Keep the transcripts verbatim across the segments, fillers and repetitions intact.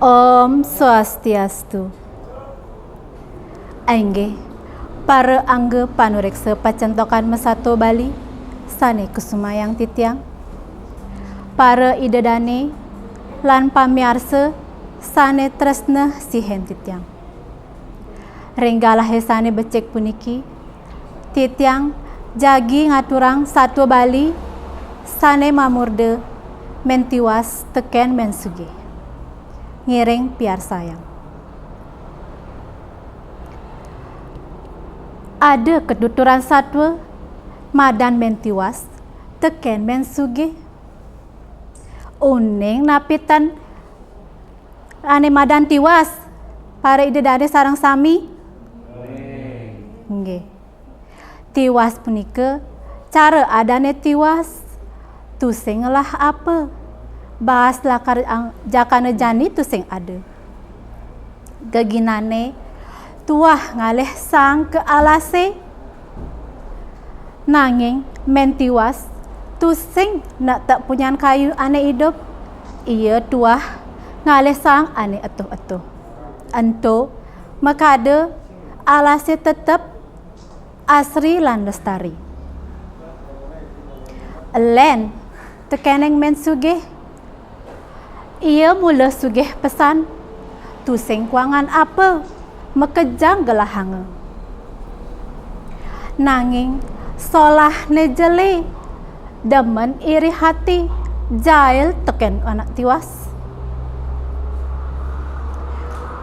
Om Swastiastu. Inggih, para angga panureksa pacentokan masatua Bali sane kusumayang titiang, para ida dane lan pamiarsa sane tresna sihin titiang. Ring galahe sane becik puniki, titiang jagi ngaturang satua Bali sane mamurda Men Tiwas teken Men Sugih. Ngiring piarsayang. Ada katuturan satua madan Men Tiwas teken Men Sugih. Uning napi tan ane madan Tiwas, para ida dane sareng sami? Nggih. Tiwas punika cara adane tiwas, tusing ngelah apa. Baas lakar ang-, jakana jani tusing ada. Geginane tuah ngalih saang ka alase. Nanging Men Tiwas tusing nektek punyan kayu ane idup. Ia tuah ngalih saang ane etuh-etuh. Ento makada alase tetep asri lan lestari. Len tekening Men Sugih. Ia mula sugih pesan, tusing kuangan apa, makejang gelahanga. Nanging solahne jele, demen iri hati, jail teken anak tiwas.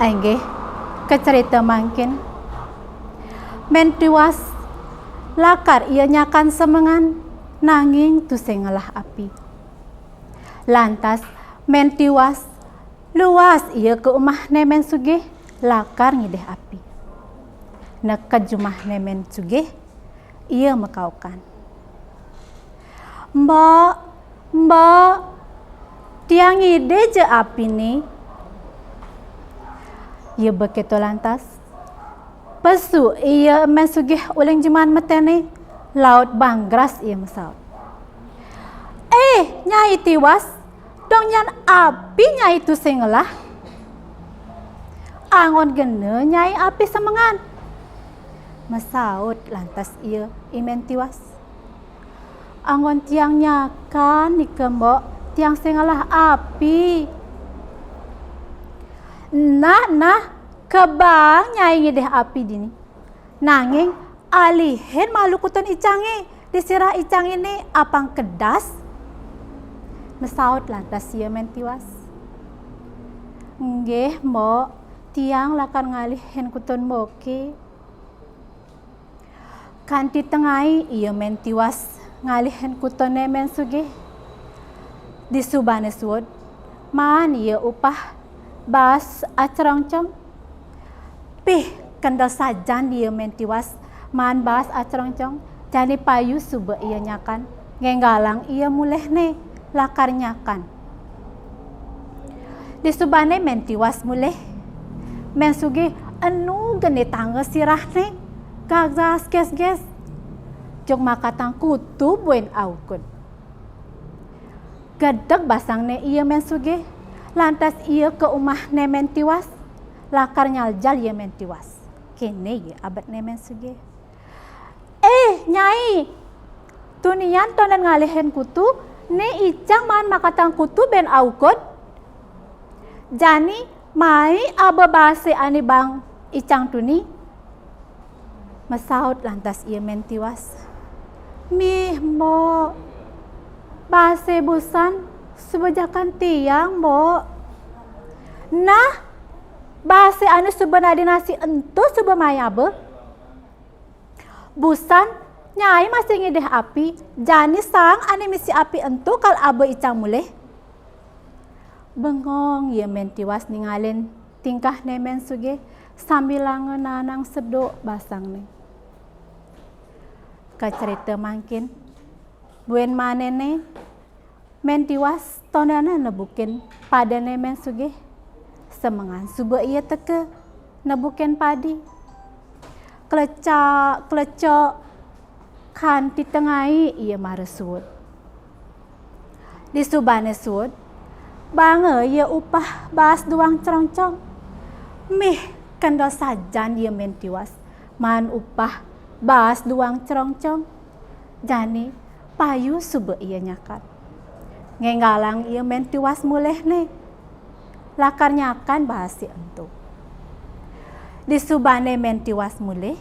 Inggih, kacerita mangkin. Men Tiwas lakar ia nyakan semengan, nanging tusing ngelah api. Lantas Men Tiwas luas ia ka umahne Men Sugih, lakar ngidih api. Neked jumahne Men Sugih, ia makaukan, "Mbok, Mbok, tiang ngidih ja apine." Ia beketo lantas. Pesu ia Men Sugih uling jeman metene, laut bangras ia masaut, "Eh, Nyai Tiwas, dong nyan api Nyai tusing ngelah. Anggon gena Nyai api semengan." Masaut lantas ia I Men Tiwas, "Anggon tiang nyakan nika, Mbok, tiang sing ngelah api." "Nah, nah, kebaang Nyai ngidih api dini. Nanging alihin malu kutun icange, di sirah icangine apang kedas." Masaut lantas ia Men Tiwas, "Nggih, Mbok, tiang lakar ngalihin kutun mboke." Kanti tengai ia Men Tiwas ngalihin kutune Men Sugih. Disubane suud, maan ia upah baas acrongcong. Pih, kendel sajan ia Men Tiwas maan baas acrongcong, jani payu suba ia nyakan, ngenggalang ia mulihne lakar nyakan. Disubane Men Tiwas mulih, Men Sugih enu geni tanga sirahne, gagas gesges. Jug makatang kutu buin aukud. Gedeg basangne ia Men Sugih, lantas ia ka umahne Men Tiwas, lakar nyaljal ia Men Tiwas. Kene ia abetne Men Sugih, "Eh, Nyai, tunian tonden ngalihin kutu, ne icang maan makatang kutu buin aukud. Jani mai aba baase ane baang icang tuni." Masaut lantas ia Men Tiwas, "Mih, Mbok, baase busan suba jakan tiang, Mbok." "Nah, baase ane suba nadi nasi ento suba mai aba. Busan Nyai masih ngidih api, jani saang ane misi api ento kal aba icang mulih." Bengong ia Men Tiwas ningalin tingkahne Men Sugih, sambilanga naanang seduk basangne. Kacerita mangkin, buin manene, Men Tiwas tondana nebukin padane Men Sugih. Semengan suba ia teka nebukin padi. Klecak, klecok, kanti tengai ia mara suud. Disubane suud, Banga ia upah baas duang crongcong. Mih, kendel sajan ia Mén Tiwas maan upah baas duang crongcong. Jani payu suba ia nyakan. Ngénggalang ia Mén Tiwas mulihné. Lakar nyakan baasé ento. Disubané Mén Tiwas mulih,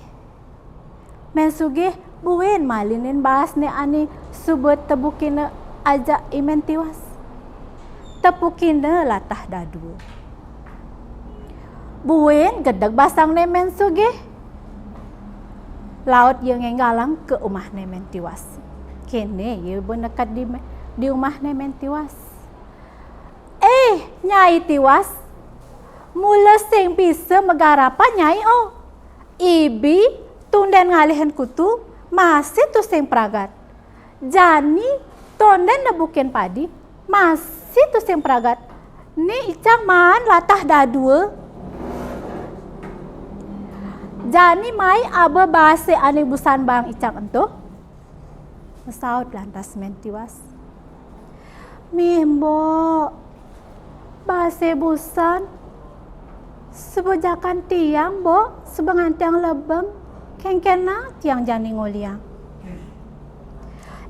Mén Sugih buin malinin baasné ané suba tebukina ajak I Mén Tiwas. Tepukina latah dadua. Buin gedeg basangné Mén Sugih. Laut ia ngénggalang ka umahné Mén Tiwas. Kéné ia ba neked di, di umahné Mén Tiwas. "Eh, Nyai Tiwas, mula sing bisa magarapan Nyai, oh. Ibi tondén ngalihin kutu, masih tusing pragat. Jani tondén nebukin padi, masih tusing pragat. Né icang maan latah dadua. Jani mai aba baasé ané busan baang icang ento." Masaut lantas Mén Tiwas. "Mih, Mbok, baasé busan. Suba jakan tiang, Mbok, suba ngantiang lebeng. Kéngkénang tiang jani nguliang."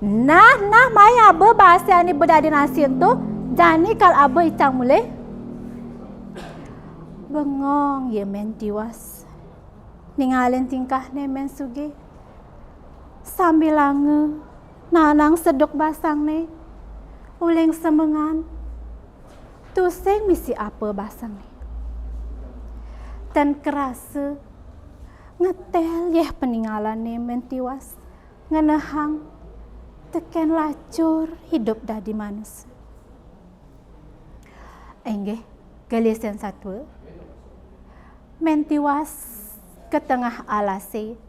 "Nah, nah, mai aba baasé ané ba dadi nasi ento, jani kal aba icang mulih." Bengong ia Mén Tiwas. Ningalin tingkahné Mén Sugih. Sambilanga nanang seduk basangné, uling semengan, tusing misi apa basangné. Tan kerasa, ngetél yéh peningalané Mén Tiwas, ngenehang tekén lacur hidup dadi manusa. Inggih, gelisin satua. Mén Tiwas ka tengah alasé,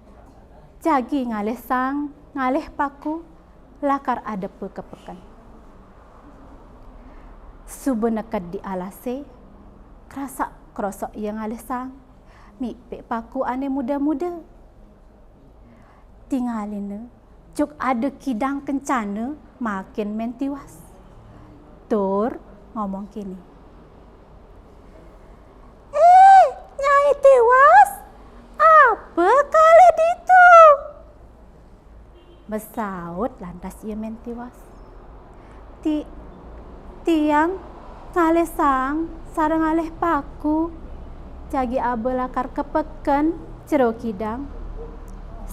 jagi ngalih saang, ngalih paku, lakar adepa ka peken. Suba neked di alasé, krasak-krosok ia ngalih saang, mipik paku ané muda-muda. Tingalina, cuk ada kidang kencana maakin Mén Tiwas. Tur ngomong kéné, "Eh, Nyai Tiwas, apa kalih ditu?" Masaut lantas ia Mén Tiwas. "Ti-, tiang ngalih saang sareng ngalih paku, jagi aba lakar ka peken jero kidang."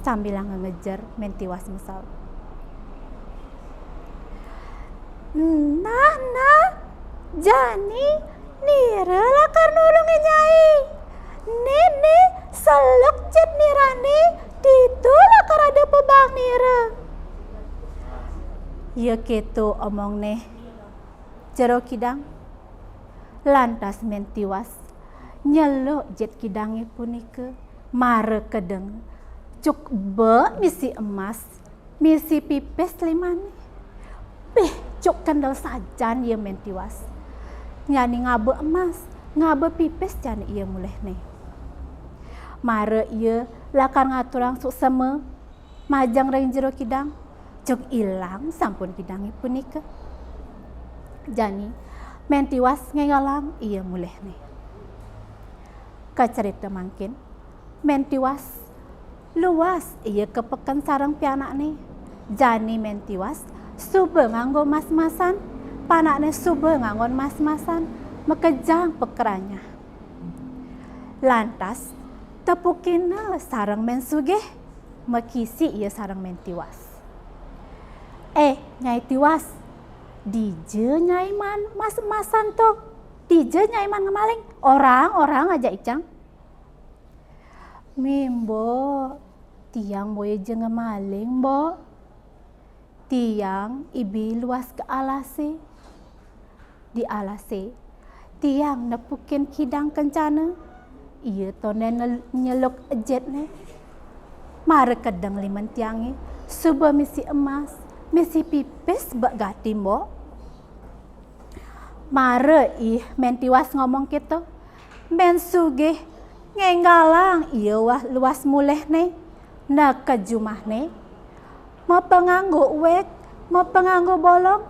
Sambilanga ngejer, Mén Tiwas masaut. "Nah, nah, jani nira lakar nulungin Nyai. Né, né, seluk jit nirané, ditu lakar adepa baang nira." Ia kéto omongné jero kidang. Lantas Mén Tiwas nyeluk jit kidangé punika, mara kedeng, cuk bek misi emas, misi pipis limané. Pih, cuk kendel sajan ia Mén Tiwas. Jani ngaba emas, ngaba pipis jani ia mulihné. Mara ia lakar ngaturang suksema majeng ring jero kidang, cuk ilang sampun kidangé punika. Jani, Mén Tiwas ngénggalang ia mulihné. Kacerita mangkin, Mén Tiwas luas ia ka peken sareng pianakné. Jani Mén Tiwas suba nganggo mas-masan, panakné suba nganggon mas-masan, makejang pakranyah. Lantas, tepukina sareng Mén Sugih, makisi ia sareng Mén Tiwas. "Eh, Nyai Tiwas, dija Nyai maan mas-masan to? Dija Nyai maan ngamaling? Orahang, orahang ajak icang." "Mih, Mbok, tiang boya ja ngamaling, Mbok. Tiang ibi luas ka alasé. Di alasé, tiang nepukin kidang kencana. Ia tondén nel-, nyeluk jitné. Mara kedeng liman tiangé, suba misi emas, misi pipis bek gati, Mbok." Mara ih Mén Tiwas ngomong kéto, Mén Sugih ngénggalang ia wah luas mulihné, neked jumahné, mapanganggo wig, mapanganggo bolong,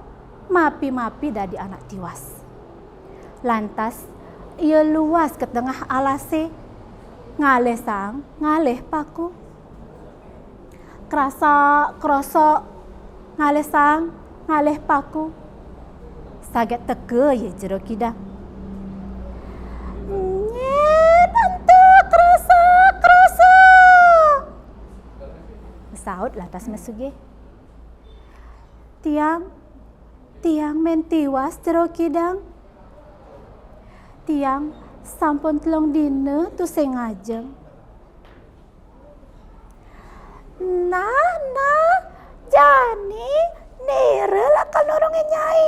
mapi-mapi dadi anak Tiwas. Lantas ia luas ka tengah alasé, ngalih saang, ngalih paku. Krasak, krosok, ngalih saang, ngalih paku. Saget teka ia Jero Kidang. "Nyén ento krasak, krosok?" Saut lantas Mén Sugih. "Tiang, tiang Mén Tiwas, Jero Kidang. Tiang sampun telung dina tusing ngajeng." "Nah, nah, jani nira lakar nulungin Nyai.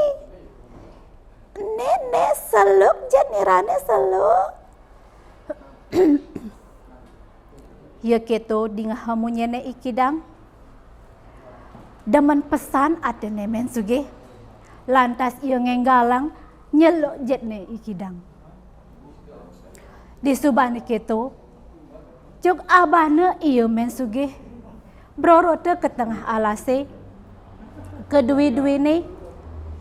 Né, né, seluk ja nirané, seluk." Ia kéto dingeh munyinné I Kidang. Demen pesan atiné Mén Sugih. Lantas ia ngénggalang nyeluk jitné I Kidang. Disubané kéto, jug abana ia Mén Sugih, brorota ka tengah alasé, kadui-duiné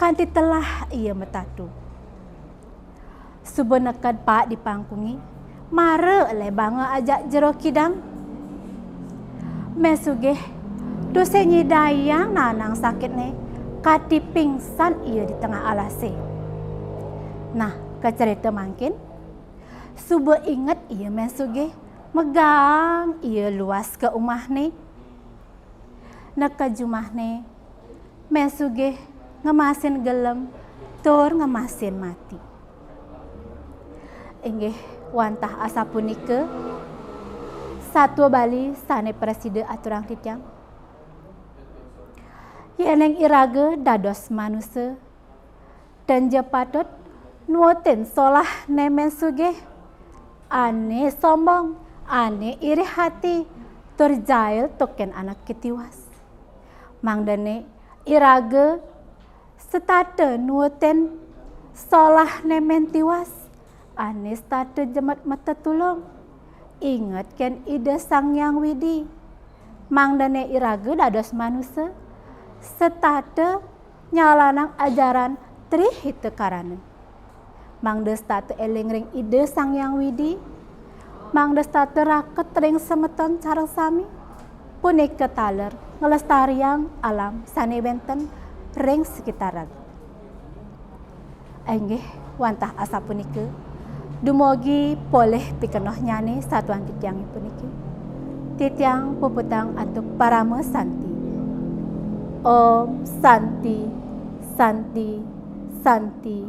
kanti telah ia matatu. Suba neked paek di pangkungé, mara lebanga ajak Jero Kidang. Mén Sugih tusing nyidayang naanang sakitné, kanti pingsan ia di tengah alasé. Nah, kacerita mangkin, suba inget ia Mén Sugih, megang ia luas ka umahné. Neked jumahné, Mén Sugih ngemasin gelem tur ngemasin mati. Inggih wantah asapunika satua Bali sané prasida aturang titiang. Yéning iraga dados manusa, ten ja patut nuutin solahné Mén Sugih, ané sombong, ané iri hati, tur jail tukén anaké tiwas. Mangdané iraga setata nuutin solahné Mén Tiwas, ané setata jemet matetulung. Inget kén Ida Sang Hyang Widi. Mangdané iraga dados manusa, setata nyalanang ajaran Tri Hita Karana. Mangda setata éling ring Ida Sang Hyang Widi, mangda setata raket ring semeton sareng sami, punika taler nglestariang alam sané wénten ring sekitar raga. Inggih, wantah asapunika, dumugi polih pikenohnyané satuan titiangé puniki. Titiang puputang antuk parama santi. Om Santi, Santi, Santi,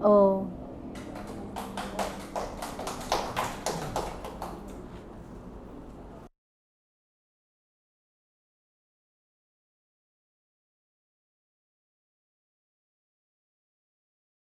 Om.